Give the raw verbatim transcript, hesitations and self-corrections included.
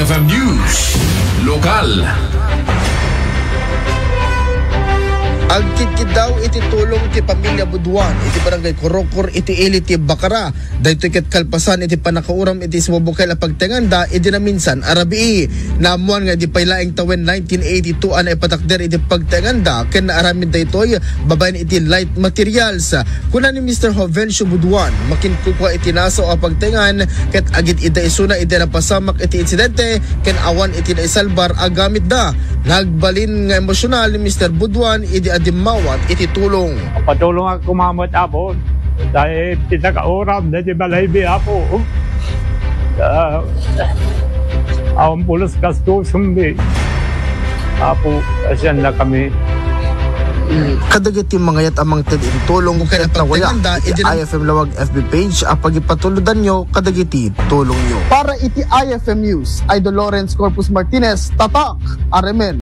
F M News Lokal. Agkitkit daw iti tulong ti pamilya Buduan iti Barangay Korokor iti ili ti Bacara. Daytoy ket kalpasan iti pannakauram iti isubukay a pagtenganda idi naminsan a rabii. Naammuan nga idi pay laeng tawen nineteen eighty-two a naipatakder iti pagtenganda ken naaramid daytoy babaen iti light materials. Kuna ni Mister Jovencio Buduan, makinkukua iti nasaw a pagtengan ket agid-idda isuna idi napasamak iti insidente ken awan iti naisalbar a gamitda. Nagbalin nga emosyonal ni Mister Buduan idi adimmawat iti tulong. Patulong ako, Mama, Apo. Dahil pinakauram na di balay bi, Apo. Ah, awan pulos gastuson bi. Apo, asyan na kami. Kadagiti mangayat a mangted iti tulong ket nawaya iti I F M Lawag F B page a pagipatulodanyo kadagiti tulongyo. Para iti I F M News, Idol Lawrence Corpus Martinez, Tatak, Aremen.